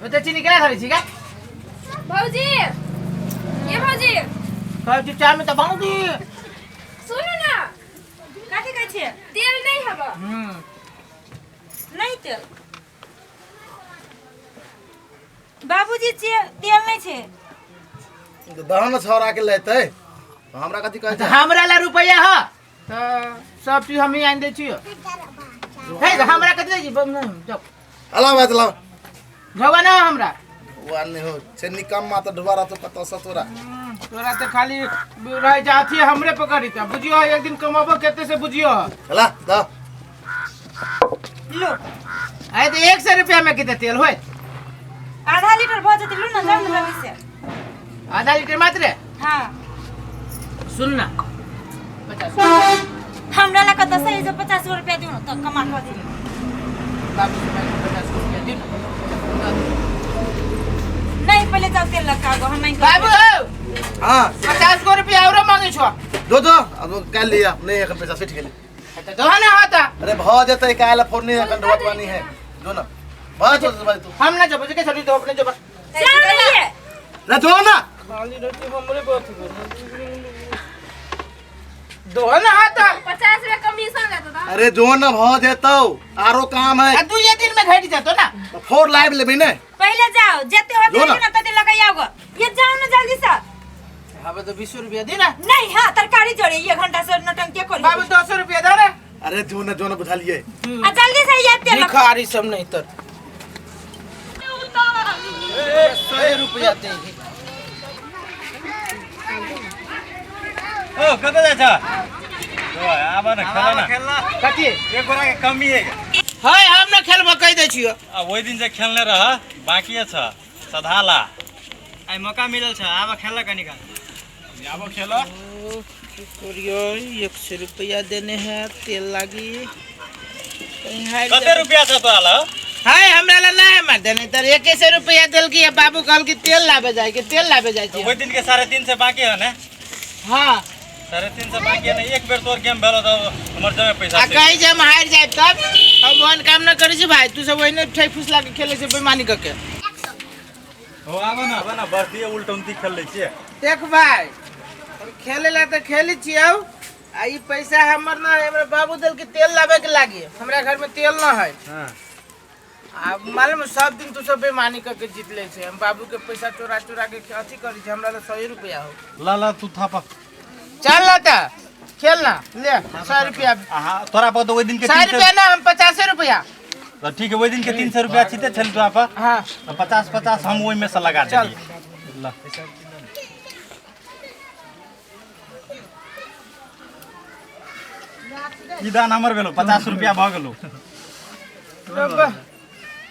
ओते चीनी केना धरै छी गा? भौजी, ये भौजी। कहै छी चाय में तऽ भौजी। सुनू ना। कथी कहै छियै? तेल नहीं हबा। नहीं तेल। बाबूजी तेल नहीं छै। दहन ने छौड़ा के लेतै, हमरा कथी कहै तऽ छै? हमरा ला रुपैआ ह तऽ सब चीज हमही आनि दै छियो। हे, तऽ हमरा कथी दै छी? जाउ। अला बात लाओ। झोबा ना हमरा। वो नहीं हो छै निकम्मा तऽ ढुआ रहतो कतौ से तोरा। तोरा तऽ खाली रह जाथी हमरे पकड़ी त बुझियो एक दिन कमाबो केते से बुझियो। अला द। लो। आइ तऽ 100 रुपया में किते तेल होय? आधा लीटर भऽ जेतै। लू ना, जाउ ना जल्दी से। आधा लीटर मात्र? हाँ। सुन ना, 50। हमरा लग कतऽ से जे 50 रुपया दियौ ने तऽ कमा कऽ दियौ। बाबू से मांगि 50 रुपया दियौ ना। नहीं, पहले जाओ तेल लगा गो हम नहीं। बाबू। हाँ। 50 गो रुपया औरो मांगे छो। दो दो, अब काल्हि लिया नहीं, एखन पैसा सठि गेलै। तऽ दहो ना होता। अरे भऽ जेतै काल्हि, फोन नहीं एखन ढोत बानी है। जो ना भऽ जेतै भाई तू। हम ना जब के छोड़ी तो अपने जब। जाओ ना ये। रे जो ना। खाली रोटी हमरे बहुत दो ना होता। 50 रुपया कमीशन लेता था। अरे जो ना, भऽ जेतौ, आरो काम है। आ तू ये दिन में घट जतो ना। फोर लाइव लेबी ने। पहले जाओ, जते होते जो ना। ना तते लगाइयो गो। ये जाओ ना जल्दी से। अब तो 20 रुपया दी ना। नहीं, हाँ तरकारी जोड़े ये घंटा से नौटंकी करी। बाबू 200 रुपया दे रे। अरे जो ना, जो ना, बुझलिए। आ जल्दी से ये तेल लगा। भिखारी सब नहीं तर 100 रुपया दे। ओ कतऽ जाइ छ? आब न खेल न। कथी? एक गोरा के कमी है। है, हम न खेलबो, कहि दै छियो। आ ओहि दिन जे खेलने रह बाकिए छ सधाला। आइ मौका मिलल छ, आब खेल कनिका। आब खेल। की करियो, 100 रुपया देने है तेल लागी कहीं हारि कते जेबै। रुपया छ तोरा लग? है, हमरा ला ना है मार देने तर 100 रुपया देल की बाबू, कहल की तेल लाबे जाय के, तेल लाबे जाय तो छी। ओहि दिन के 350 बाकी है ने? हाँ। 350 बाकी है ने। एक बेर तोर गेम भेलो तऽ हमर जमे पैसा आ छै। कहीं जे हम हारि जायब तब हम ओहन काम न करै छी भाई। तू सब ओहिने ठै फुसला के खेले छै बेईमानी कऽ के। हो आब न, आब न, बर्फी उल्टौंती खेल लै छियै। देख भाई, हम खेले ला तऽ खेली छियौ। आ ई पैसा हमर ना है, हमरा बाबू देल के तेल लाबे के लागी, हमरा घर में तेल ना है। आ मालूम है, सब दिन तू सब बेईमानी करके जीत ले छै। हम बाबू के पैसा चोरा चोरा के अथी करै छी। हमरा तऽ 100 रुपया हो। ला ला, तू थापा। चल ना तऽ खेल ना, ले 100 रुपया। हाँ, तोरा पर तऽ ओहि दिन के 100 300 रुपया ना, हम 50 रुपया। तऽ ठीक है, ओहि दिन के 300 रुपया छिते छल तोरा पर। हाँ। तऽ 50 50 हम ओहिमे से लगा चल। देलियै। ला। ई दान हमर भेलो, 50 रुपया भऽ गेलो।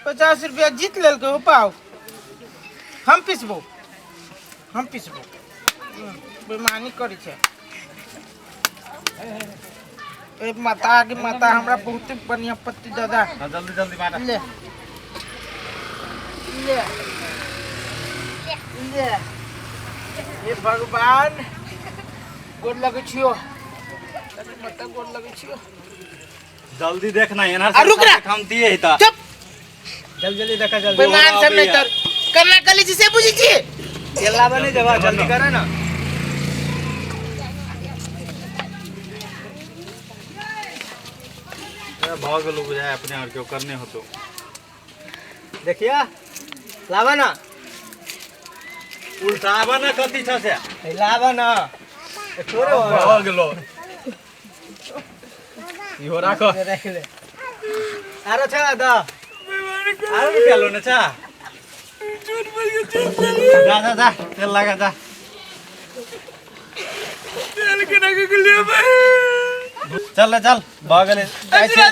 50 रुपया जीत लेलकै हो। पाओ, हम पिसबो, हम पिसबो। बेईमानी करै छै। ए माता के माता, हमरा बहुते बढ़िया पत्ती दादा। हाँ, जल्दी जल्दी बाँट। ले ले ले। हे भगवान, गोर लगै छियो माता, गोर लगै छियो। जल्दी देख ना एना। आ, रुक ना। हम दिए ही तऽ चुप। जल्दी जल्दी देखा, जल्दी। बेईमान सब नहीं तर करना कली छी से बुझी छी। तेल लाबे नहीं देबा, जल्दी करे ना। ए, भऽ गेलो बुझाय, अपने आर के करने होतो। देखिया, लाबा ना। उल्टाबा ना, कथी छ से? ए, लाबा ना। ए, तोरे हो। भऽ गेलो, इहो राख। राख ले, आरो छ द, आरो रुपया लो न छ। जा जा जा, तेल लगा जा। चल ले, चल, भऽ गेलै। जाइ छियै,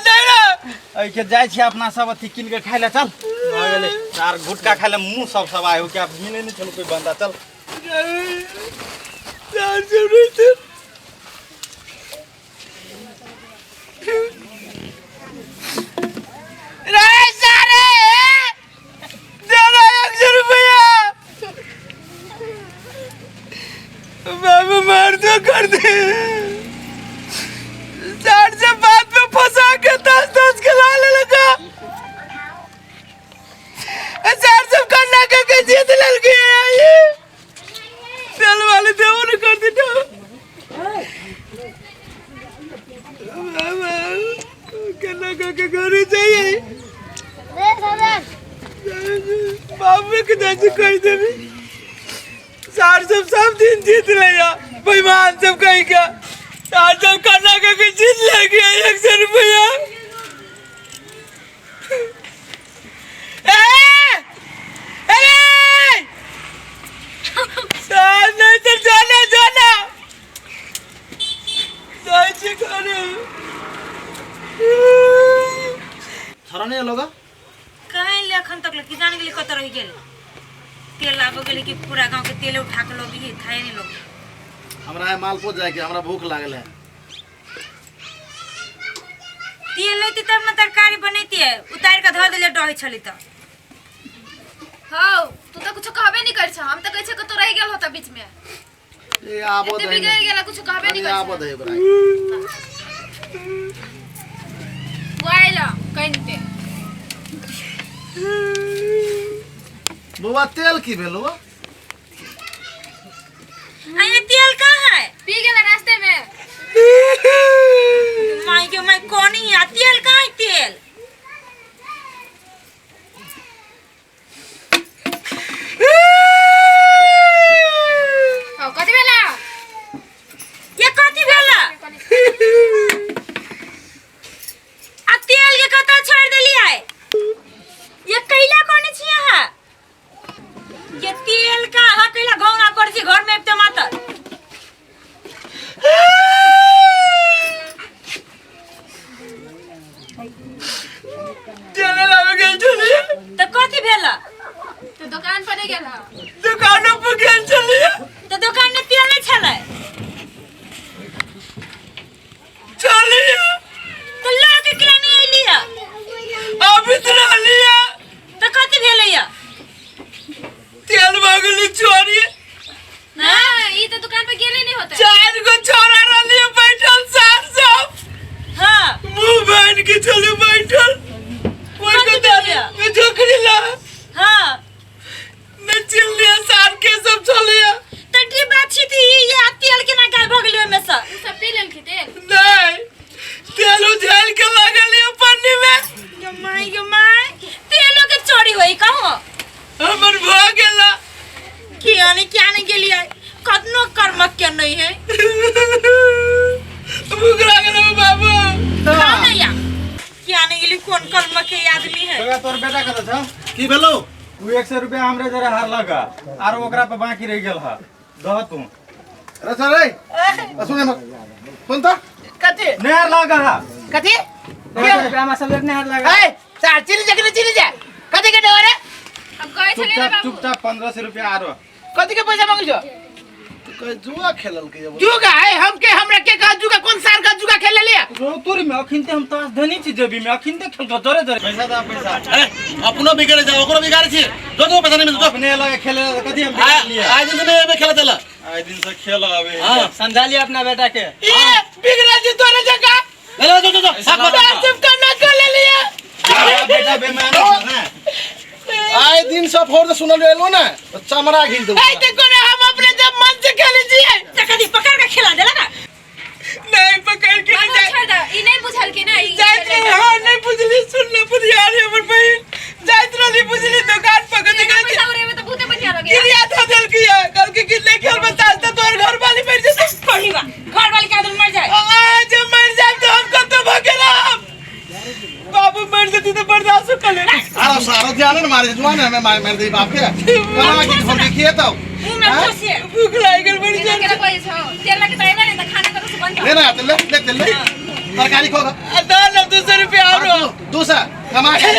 एहिके जाइ छियै अपना सब अथी कीन के खाइ लए। चल, भऽ गेलै। आर गुटखा खाइ लए मुँह सब सब आयो कि आब मिलै नहि छलो कोइ बन्दा। चल। रे सारे देना 100 रुपया, बाबू मार दो कर दे। चार से बात में फंसा के 10 10 के ला ले लगा। चार सब। जाइए तेल वाले देवो न कर दी तो केना के घरे जाइए बाबू के दादी कह देबी सार सब सब दिन जीत लिया बेईमान सब कहीं का सार सब करना के जीत ले गया 100 रुपया। ए अरे सार नहीं तो जाना जाना जाए घरे थोड़ा नहीं लोगा कहीं ले अखन तक ले कि जान गेली कत रह गेल तेल लाबो गेली कि पूरा गांव के तेल उठा के लोगी खाए नहीं लोग। हमरा है मालपुर जाए के हमरा भूख लागल है। तेल लेती तब न तरकारी बनैती है उतार के धर देले डहे छली त। हां तू तो कुछ कहबे नहीं कर छ हम त कहै छ कतो रह गेल होता बीच में। ए आबो दे बिगड़ गेला कुछ कहबे नहीं कर। आबो दे ओकरा वाइला कइनते बउआ तेल की भेलो? अरे तेल कहाँ है? पी गेला रास्ते में। माई के माई कोनी है तेल कहाँ है तेल? हां कथि भेला? ये कथि भेला? आ तेल के कतऽ छोड़ देली है? ये कैला कोनी छी अहाँ? ये तेल का अहाँ कैला घौना कर छी घर में आबिते मातर। तेल लावे गेल छली त कथि भेला? तो दुकान पर नहीं गेल। दुकान पर गेल छली त दुकान में तेल नहीं छलै छली त लऽ के केला नहीं अइली है? आबित रहली है। त कथि भेलै? तेल भगली चोरी। ना ई त दुकान पे गेले नहीं होता। चार गो छोरा रहली बैठल सार सब। हां मुंह बांध के चले बैठल कोई को दाली में झोकरी ला। हां न चिल लिया सार के सब चलिया त डिब्बा छी त ई तेल केना गायब भ गेलै ओमे से? उ सब पी लेल तेल। नहीं तेल उझेल के लागल है पन्नी में। गे माई गे माई तेलो के चोरी होई कहूं हमर भ गेला। किया नहीं क्या नहीं गेलिए कतनो कर्म के नहीं है। भूख लागल है बाबू। खाओ ना या क्या नहीं गेली कौन कर्म के आदमी है। तोरा तोर बेटा कत छ? की भेलो? उ 100 रुपया हमरे जरे हार लगा आर ओकरा पे बाकी रह गेल ह दह तू। अरे सर रे सुन न सुन त कथि नहीं हार लगा हा कथि रुपया हमरा सब नहीं हार लगा। ए सार चिली जा के चिली जा कथि के डरे अब कहै छले ना बाबू। चुपचाप 1500 रुपया आरो कथि के पैसा मांगै छो? कहे जुआ खेलल के जुआ है हम के हमरा के कहा जुआ कौन सार का जुआ खेल लिया? रोतुरी में अखिनते हम ताश धनी छी जेबी में अखिनते खेल के जरे जरे पैसा दा पैसा। अरे अपनो बिगड़ जा ओकरो बिगाड़े छी जो जो पैसा नहीं मिलतो अपने लगे खेले कथि हम बिगाड़ लिया। आज दिन से नहीं एबे खेला चला आज दिन से खेल आवे। हां समझा लिया अपना बेटा के। ए बिगड़ा जी तोरे जगह ले ले जो जो सार सब का ना कर ले लिया। बेटा बेईमान है ना। आए दिन से फोर से सुनल एलो ना चमड़ा घिन दे। ए देखो ना हम अपने जब मन से खेले छी त कदी पकड़ के खिला देला ना। नहीं पकड़ के नहीं जाए छोड़ दे ई नहीं बुझल के ना ई जाइत रही। हां नहीं बुझली सुन ले बुझियारी हमर बहिन जाइत रहली बुझली दुकान पकड़ के पैसा उड़े में तो बहुते बढ़िया लगे। गिरिया था दिल की है कल के कितने खेल में ताज तो तोर घर वाली मर जते पढ़ी बा घर वाली के आदमी मर जाए। आ जब मर जाए तो हम कब तो भगे ना बाबू मर जती तो बर्दाश्त कर ले। अरे सारो ध्यान न मारे जुआ ना मैं मार मार दे बाप के कहां की घर देखिए तो मुंह में फंसे भूख लाग गेल बड़ी तेल के कोई छौ तेल लगे त आइबे नहीं त खाना कत से बन ले ना ले ले ले तरकारी खोगा दाल 200 रुपया आरो दूसरा कमा के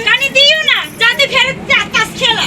कनी दियो ना जाते फेर ताश खेला।